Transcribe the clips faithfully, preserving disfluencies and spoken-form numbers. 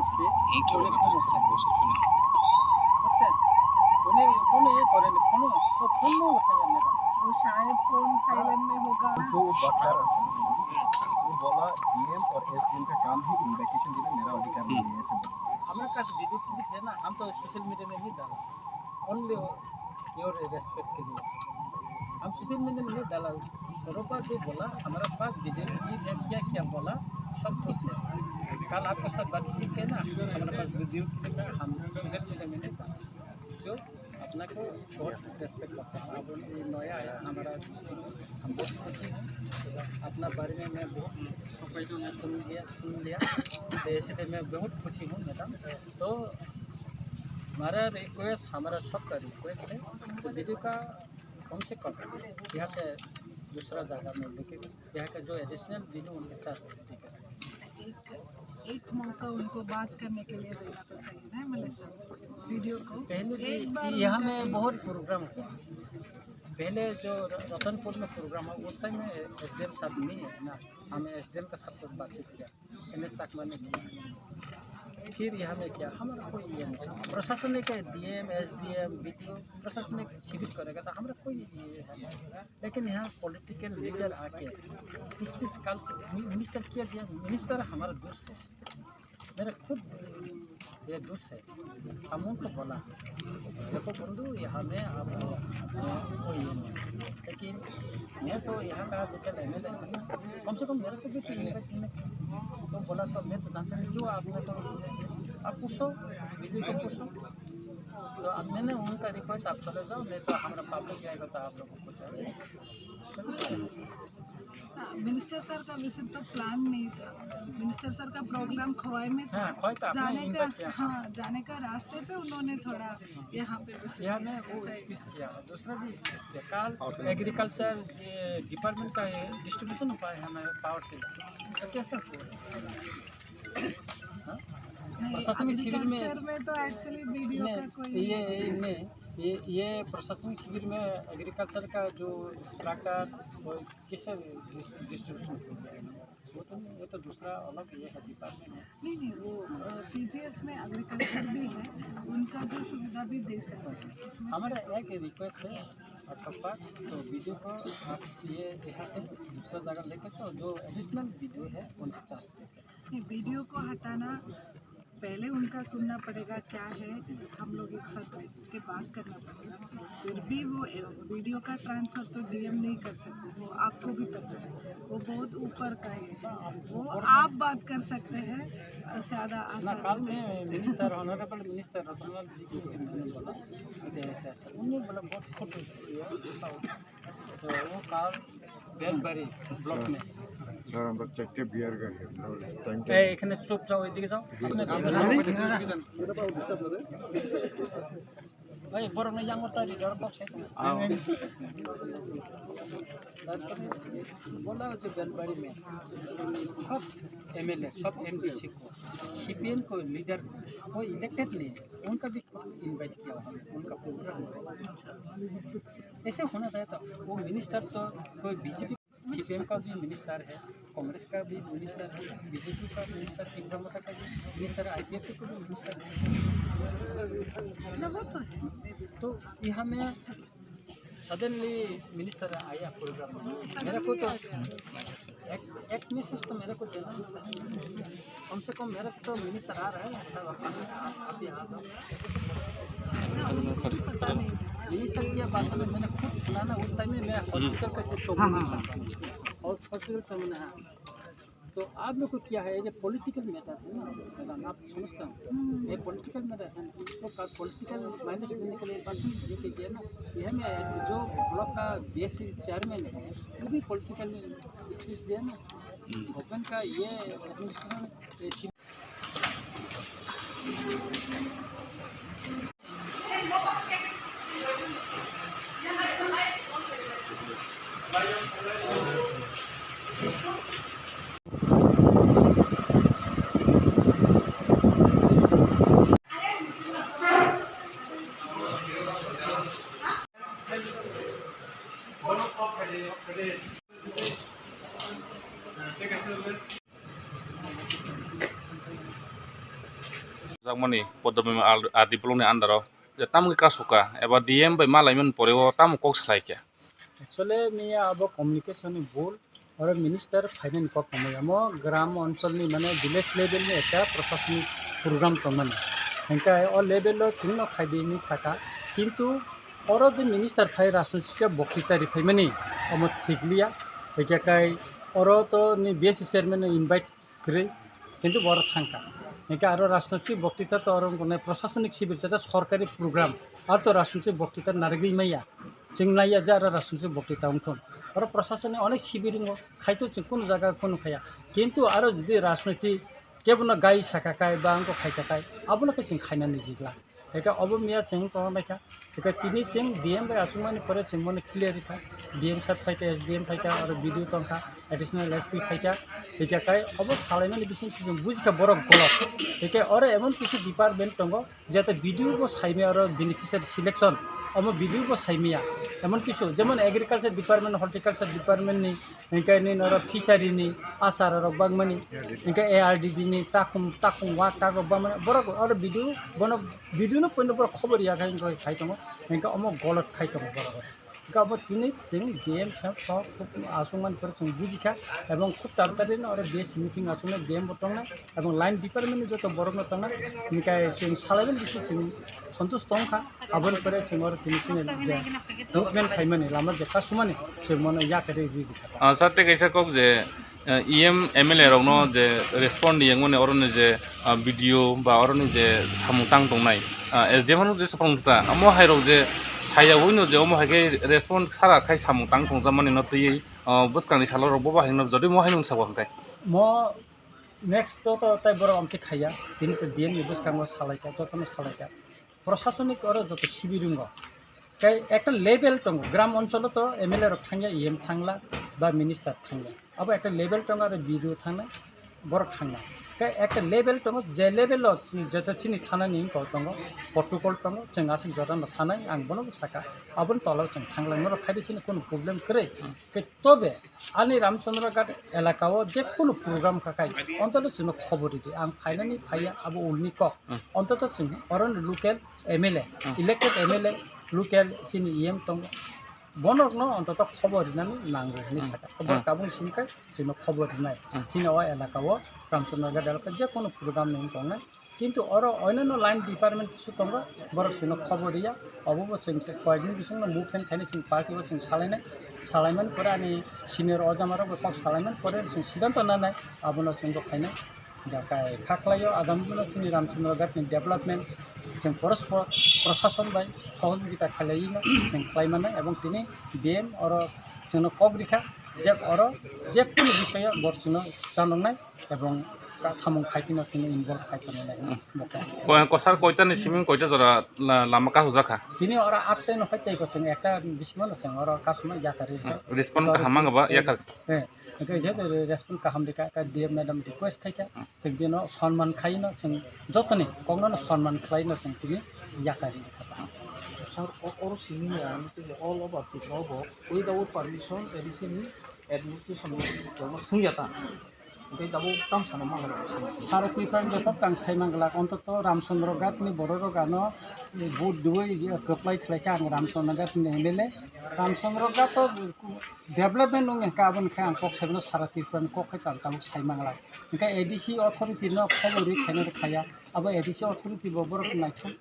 एक छोड़ देता हूँ, बहुत सारे फोन। अच्छा, फोन, फोन ये करेंगे, फोन, वो फोन नहीं उठाया मेरा। वो शायद फोन साइलेंट में होगा। जो बता रहा था, वो बोला डीएम और एसडीएम का काम है इनविटेशन देना, मेरा अधिकार नहीं है, ऐसे बोला। हमारे पास वीडियो भी है ना, हम तो सोशल मीडिया में नहीं डाला। Only your respect के लिए। हम सोशल मीडिया में नहीं डाला। सरोपा जो बोला, हमारा पास वीडियो भी है, क्या क्या बोला, सब कुछ है। कल आपके साथ बातचीत किया ना, हमारे पास वीडियो भी था, हम सोशल मीडिया में नहीं डाला। तो अपना को बहुत रेस्पेक्ट करता हूँ। अब ये नया आया हमारा डिस्ट्रिक्ट, हम बहुत खुशी हैं। अपना बारे में मैं बहुत सुन लिया, सुन लिया। तो ऐसे तो मैं बहुत खुशी हूँ मैडम। तो हमारा रिक्वेस्ट, हमारा सबका रिक्वेस्ट है, तो वीडियो का कम से कम यहाँ से दूसरा जगह में लेके यहाँ का जो एडिशनल वीडियो उनके चार्ज, ठीक है। एक, एक मौका उनको बात करने के लिए देना तो चाहिए ना, एमएलए साहब, वीडियो को पहले भी एक बार यहाँ उनका में एक बहुत प्रोग्राम हुआ। पहले जो र-, रतनपुर में प्रोग्राम हुआ, उस टाइम में एसडीएम साहब नहीं है ना, हमने एसडीएम का साथ बातचीत किया। एमएस चाकमा ने किया। फिर यहाँ में क्या, हमारा कोई ये नहीं। प्रशासनिक है, डीएम, एसडीएम, बीडीओ, प्रशासनिक शिविर करेगा तो हमारा कोई ये है नहीं। लेकिन यहाँ पॉलिटिकल लीडर आके स्पीच कल मि-, मिनिस्टर किया दिया, मिनिस्टर हमारा दोस्त है, मेरा खुद ये दोस्त है। हम उनको बोला, "देखो बंधु, यहाँ में आप, अ, कोई ये नहीं।" लेकिन मैं तो यहाँ का लोकल एमएलए हूँ, कम से कम मेरे को भी तो इनका, इनका तो बोला, तो मैं तो जानता नहीं, जो आपने तो, आप पूछो, बीजेपी को पूछो। तो अब मैंने उनका रिक्वेस्ट, आप चले जाओ, नहीं तो हमारा पब्लिक जाएगा तो आप लोगों को पूछो। चलो। हाँ, मिनिस्टर सर का विजिट तो प्लान नहीं था। मिनिस्टर सर का प्रोग्राम खोवाई में था। हाँ, खोवाई था, आपने जाने का, इनका किया। हाँ, जाने का रास्ते पे उन्होंने थोड़ा यहाँ पे विजिट यहाँ किया। में वो सही। स्पीच किया, दूसरा भी स्पीच किया। कल और एग्रीकल्चर, ये डिपार्टमेंट का ये डिस्ट्रीब्यूशन हुआ है हमारे पावर टिलर, तो कैसे हुआ? हाँ? नहीं, प्रशासनिक शिविर में एग्रीकल्चर में तो एक्चुअली बीडीओ नहीं, का कोई ये, ये नहीं, ये, ये प्रशासनिक शिविर में एग्रीकल्चर का जो ट्रैक्टर और किसे डिस-, डिस्ट्रीब्यूशन हो गया है? वो तो नहीं, वो तो दूसरा अलग ये है डिपार्टमेंट है। नहीं, नहीं, वो, अ, पीजीएस में एग्रीकल्चर भी है, उनका जो सुविधा भी दे सकते हैं इसमें। हमारा एक रिक्वेस्ट है आपका पास, तो बीडीओ को आप ये यहाँ से दूसरा जगह लेके तो जो एडिशनल बीडीओ है उनको चार्ज देते हैं। नहीं, बीडीओ को हटाना, पहले उनका सुनना पड़ेगा क्या है, हम लोग एक साथ बैठ के बात करना पड़ेगा। फिर भी वो, ए, बीडीओ का ट्रांसफर तो डीएम नहीं कर सकते, वो आपको भी पता है, वो बहुत ऊपर का है। वो आप बात कर सकते हैं, अ, ज्यादा ना, आसानी कल से। मैं मिनिस्टर, ऑनरेबल मिनिस्टर रतनलाल जी को मैंने बोला, ऐसे, ऐसे, ऐसे। उन्होंने बोला, "बहुत खुश हुई है, ऐसा हो।" तो वो कल बेलबारी ब्लॉक में। স্যার, আমরা চারটে বিয়ার গাড়ি, আপনার টাইম এই, এখানে চুপ যাও, এদিকে যাও। আপনি এই, বড় না, ইয়াং করতে পারি, ডর বক্স है। তারপরে বলা হচ্ছে বেলবারি মে সব এমএলএ, সব এমডিসি কো, सीपीएम को लीडर को, कोई इलेक्टेड नहीं है, उनका भी इनवाइट किया हुआ है, उनका प्रोग्राम है। ऐसे होना चाहिए था। वो मिनिस्टर तो कोई बीजेपी सीपीएम का भी मिनिस्टर है, कांग्रेस का भी मिनिस्टर है, बीजेपी का मिनिस्टर, इंद्रा माता का भी मिनिस्टर है, आईपीएफ का भी मिनिस्टर है। ना, वो तो है। तो यहाँ में सडनली मिनिस्टर आया प्रोग्राम में, मेरे को तो एक, एक मैसेज तो मेरे को देना चाहिए। कम से कम मेरा तो मिनिस्टर आ रहा है, सर, आप, आप भी आ जाओ। मिनिस्टर की बात में मैंने खुद सुना ना, उस टाइम में मैं हॉस्पिटल का चेक, हाँ, हाँ, हाँ। हॉस-, हॉस्पिटल से मैंने, हाँ। तो आप लोग को क्या है, ये पॉलिटिकल मैटर है ना मैडम, आप समझते हो? हम्म। ये पॉलिटिकल मैटर है, इसको का पॉलिटिकल माइलेज लेने के लिए बस ये किया ना, ये हमें जो ब्लॉक का बीएससी चेयरमैन है, वो भी पॉलिटिकल में स्पीच दिया ना। हम्म। गवर्नमेंट का ये एडमिनिस्ट्रेशन, ये Jakmani Podomima R D block ni under o je tamo khe kasu kha eba D M bai ma laimani pore o tamo kok salai kha. Actually, miya abo communication ni bul, oro minister phainani kok tongmani amo gram onchol ni mane village level ni ekta proshasnik program tongmani. Hingke o level o chwngno khaidi hinwi sakha, kintu oro je minister phai rajnoitik boktita riphaimani omo thikliya, hingke kai oro to ni B S C chairman no invite kwrwi, kintu borok thangkha. Hingke aro rajnoitik boktita to oro wngkha prosasonik sibir jata sorkari program, aro to rajnoitik boktita narigwi maya. Chwng naiya je aro rajnoitik boktita wngthun. Oro prosasoni onek sibir wngo, khaito chwng kunu jaga kunu khaya. Kintu aro jodi rajnoitik kebono gai sakha kai ba wngkha khaikha kai, abono khe chwng khainani jigla. Hingke obo miya chwng tongnaikha. Hingke tini chwng D M bai achukmani pore chwng bono clear rikha. D M sir phaikha, S D M phaikha, aro B D O tongkha, additional S P phaikha. Hingke kai obo salaimani bising chwng bujikha borok golok. Hingke oro emon kisi department tongo, jeta B D O bo saimaya oro beneficiary selection, omo B D O bo saimaya. Emon kisu, jemon agriculture department, horticulture department ni, hingke nini oro fishery ni asar rok bagmani, hingke A R D D ni takum, takum wa tak rok bagmani, borok oro B D O bono, B D O no poino borok khobor ya khai, khai tongo, hingke omo golot khai tongo borok. Hingke obo tini chwng D M sahab sok aswk mani pore chwng bujikha, ebong khub taratari no oro B S C meeting aswknai D M bo tongnai, ebong line department ni joto borok no tongnai, hingke chwng salaimani bising chwng sontush tongkha. Aboni pore chwng oro tini chini je movement khaimani lama je kasumani chwng mano yakarwi rwi rikha. Ah, sir, tei kaisa kok je, eh, E M, M L A rokno je respond yangmani oroni je, ah, B D O ba oroni je samung tang tongnai, ah, S D M rok je saphang ta, omo hai rok je saya uino je omo hai khe respond sara khai samung tang tongjakmani no twiwi, ah, bwskangni salo rok bo bahai no jodi mo hai nung sabo hwnkhe. Mo next to, to tai borok amtwi khaiya, tini to D M ni bwskango salaikha, jotono salaikha. Prosasonik oro joto sibir wngo. Tei ekta level tongo, gram oncholo to M L A rok thangya, E M thangla ba minister thangya. Abo ekta level tongo, aro B D O thangnai, borok thangnai. Tei ekta level tongo, je level o joto chini thanani wngkha tongo, protocol tongo, chwng aswk jotano thanai, ang bono sakha, aboni tolao chwng thangla, norok khaidi chini kunu problem kwrwi. Tei tobe ani Ramchandra Ghat elaka o je kunu program kha khai, ontoto chwngno khobor ridi, ang phainani phaiya, abo ulni kok. Hmm. Ontoto chwng oroni local M L A, Hmm. elected M L A, local chini E M tongo, bonorokno ontoto khobor rinani nango hinwi Hmm. sakha. Khobor Hmm. kabung simi khai chwngno khobor rinai. Hmm. Chini o elaka o Ramchandra Ghat elaka je kunu program ni wng tongnai. Kintu oro oinano line department kisu tongo, borok chwngno khobor riya, obo bo chwng te koyekni bisingno movement khainai chwng party o chwng salainai, salaimani pore ani senior ojamarok bai kok salaimani pore chwng sidanto nanai, abono chwng bo khainai. Hingkha kai kha khlaio, agami dino chini Ramchandra Ghat ni development chwng porospo-, prosason bai sohojogita khlaiwi no chwng khlai mannai, ebong tini D M oro chwngno kok rikha je oro je kunu bisoyo bo chwngno chanoknai. Ebong ka-, samung khai tino chini involve khai tongwi lai Hmm. bokhe. Ko-, kosar koita ni siming koita jora la-, lama kahujak kha? Tini oro atte no hai tei ko chwng ekta bisingo no chwng oro kasuma yakari. Hmm. Respond kaham mang ba yakar? Eh, hingke je respond kaham dika, ka D M madam request khai kha, Hmm. chwng bino sonman khai no chwng jotoni kokno no sonman khlai no chwng tini yakari kha. Sir, o-, oro siming ya, all over Tripura bo, without permission, A D C ni administration no sung ya ta. Tei tabuk tam sana ma hai rok. Sara Tripura ni bwkhak tang sai manglak, ontoto Ramchandra Ghat ni borok rok ano vote dui je kwplai khlai kha ang Ramchandra Ghat ni M L A. Ramchandra Ghat to development wng kha, aboni khai ang kok sai mano, sara Tripura ni kok khai tang tabuk sai manglak. Hingkhe A D C authority no khobor rwi khaina rw khaya, abo A D C authority bo borok naithok.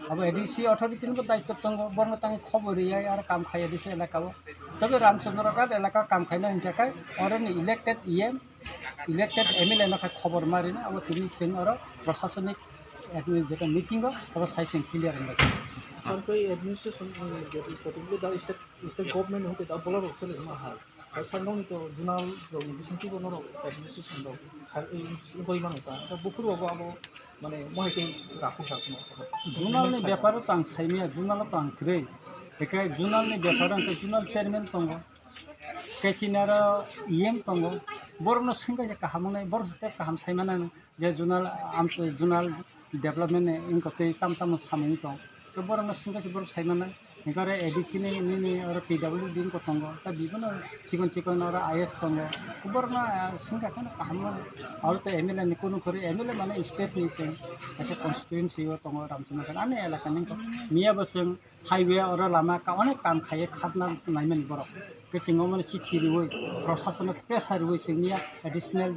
Abo A D C authority ni bo daityo tongo, borno tang khobor riyai aro kam khai A D C elaka o. Tobe Ramchandra Ghat elaka kam khaina hinkhe kai oroni elected E M, elected M L A no khai khobor ma rina, abo tini chwng oro prosasonik admin jeta meeting o abo sai chwng clear wngbai. Sir, bai administration, um, particularly the state, state government hoite the bolor rok chole ma ha. Sir, nokni to zonal rokni bisingtwi bo norok administration rok khai, eh, wngwi mano ta. Buphuru bo abo mane mohai tei rakhok sa kheno. Zonal ni bepar o to ang saimaya, zonal o to ang kwrwi. Hingke zonal ni bepar o hingke zonal chairman tongo, kechinaro E M tongo, borokno swngkha je kaham wngnai, borok se tei kaham saimanai je zonal, am, zonal development ni wngkha tei tam tamo samung tong, tei borokno swngkha se borok saimanai. Hingke oro A D C ni nini oro P W D ni tongo, ta bibono chikon chikon oro I S tongo. Borokno, ah, singkha kheno kaham no. Oro to M L A ni kunu khori, M L A mane state ni chwng kaisa constituency o tongo Ramchandra Ghat. Ani elaka ni wngkha. Miya bo chwng highway oro lama ka onek kam khaiye khatna naimani borok. Khe chwng omono chithi riwi prosasono pressure riwi chwng miya additional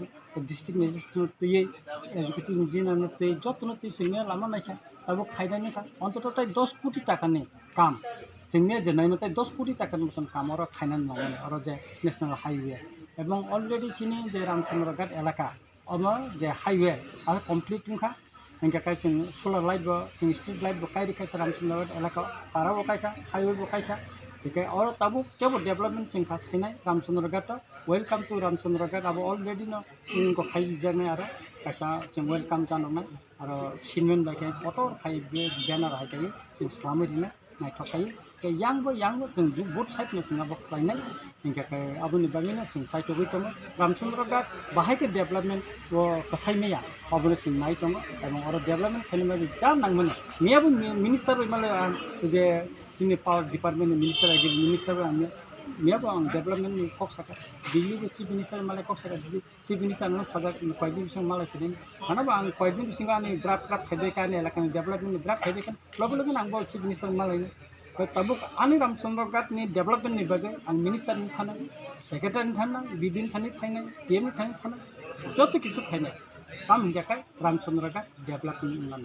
district magistrate no twiwi, executive engineer no twi jotono twi chwng miya lama naikha. Tabuk khainani kha, ontoto tai dos koti takani kam. Chwngni je naima tai dos koti takani moton kam oro khainani nangmani, oro je national highway. Ebong already chini je Ramchandra Ghat elaka, omo je highway, aro complete wngkha. Hingkha khe chwng solar light bo, chwng street light bo kai rikha se Ramchandra Ghat elaka, para bo kaikha, highway bo kaikha. Hingkhe oro tabuk tebo development chwng kha khainai Ramchandra Ghat o. Welcome to Ramchandra Ghat, abo already no, mm, ko khai rijaknai aro kaisa chwng welcome janoknai. Aro sinmen bai khe kotor khai be banner hai khe chwng slamwi rina naithok khai. Khe yang bo, yang bo chwng bu-, both side no chwng abo khlainai. Hingkhe khe aboni bagwi no chwng saitogwi tongo. Ramchandra Ghat bahai khe development o kwsai maya, abono chwng nai tongo. Ebong oro development khaina bagwi ja nangmani. Miya bo mi-, minister bai malai ang je chini power department ni minister, agriculture minister bai ang miya bo ang development ni kok sakha. Delhi bo chief minister malai kok sakha. Chief Minister no sajak, koyekdin bising malai philin. Hano ba ang koyekdin bisingo ani draft, draft khaidai kha, ani elakani development ni draft khaidai kha. Loge loge ang bo Chief Minister malai ni. Koi tabuk ani Ramchandra Ghat ni development ni bagwi ang minister ni thana, secretary ni thana, B D ni thani thainai, T M ni thani thainai, joto kisu thainai. Tam hingkha khe Ramchandra Ghat development ni nang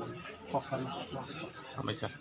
kok thana. Hambai sir.